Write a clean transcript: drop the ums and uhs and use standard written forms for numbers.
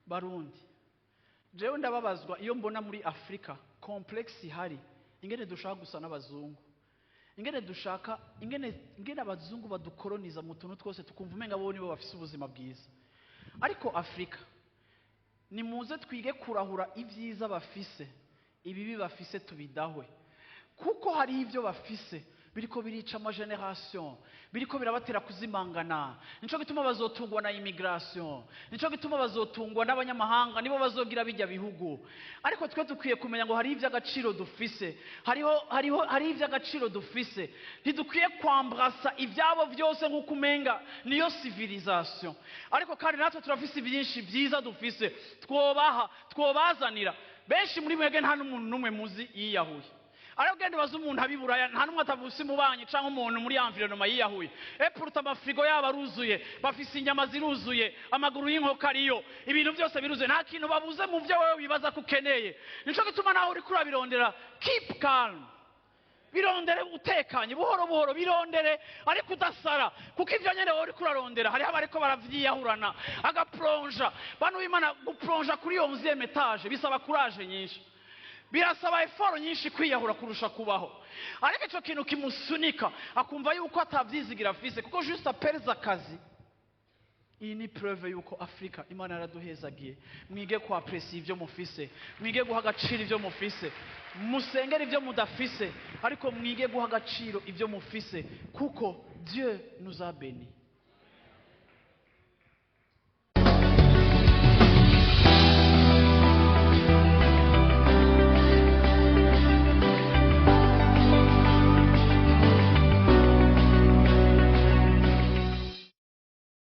Barundi, jewe ndababazwa iyo mbona muri Afrika complexe ihari, ingene dushaka gusa n'abazungu, ingene dushaka, ingene abazungu badukoloniza mu tuntu twose, tukumva umenga bo nibo bafise ubuzima bwiza. Ariko Afrika, nimuze twige kurahura ibyiza bafise, ibibi bafise tubidahwe, kuko hari ibyo bafise biriko birica ama génération, biriko birabatera kuzimangana. Nico gituma bazotungwa na immigration, nico gituma bazotungwa n'abanyamahanga, nibo bazogira bijya bihugu. Ariko twe dukwiye kumenya ngo hari iby'agaciro dufise, hariho hari iby'agaciro dufise. Ntidukwiye kwambrasa ibyabo byose nk'uko umenga niyo civilisation, ariko kandi natwe turafise byinshi byiza dufise twobaha, twobazanira. Benshi muri mwebwe nta n'umuntu n'umwe muzi yiyahuye. Ariko genda ubaze umuntu abiburaya, nta n'umwe atavuze umubanyi cyangwa umuntu muri environnement yiyahuye. Et pourtant amafrigo yabo aruzuye, bafise inyama ziruzuye, amaguru y'inkoko ariyo, ibintu byose biruzuye, nta kintu babuze mu byo wowe wibaza ko ukeneye. Nico gituma nawe uriko urabirondera, keep calm, birondere utekanye, buhoro buhoro birondere, ariko udasara, kuko ibyo nyene wowe uriko urarondera hariho abariko baravyiyahurana agaplonja. Bantu b'Imana, guplonja kuri iyo 11e étage bisaba courage nyinshi, birasaba effort nyinshi kwiyahura kurusha kubaho. Ariko ico kintu kimusunika akumva yuko atavyizigira afise, kuko juste apereza akazi. Iyi ni preuve yuko Afrika Imana yaraduhezagiye. Mwige kwapresiya ibyo mufise, mwige guha agaciro ibyo mufise, musengere ibyo mudafise, ariko mwige guha agaciro ibyo mufise, kuko Dieu nous a bénis.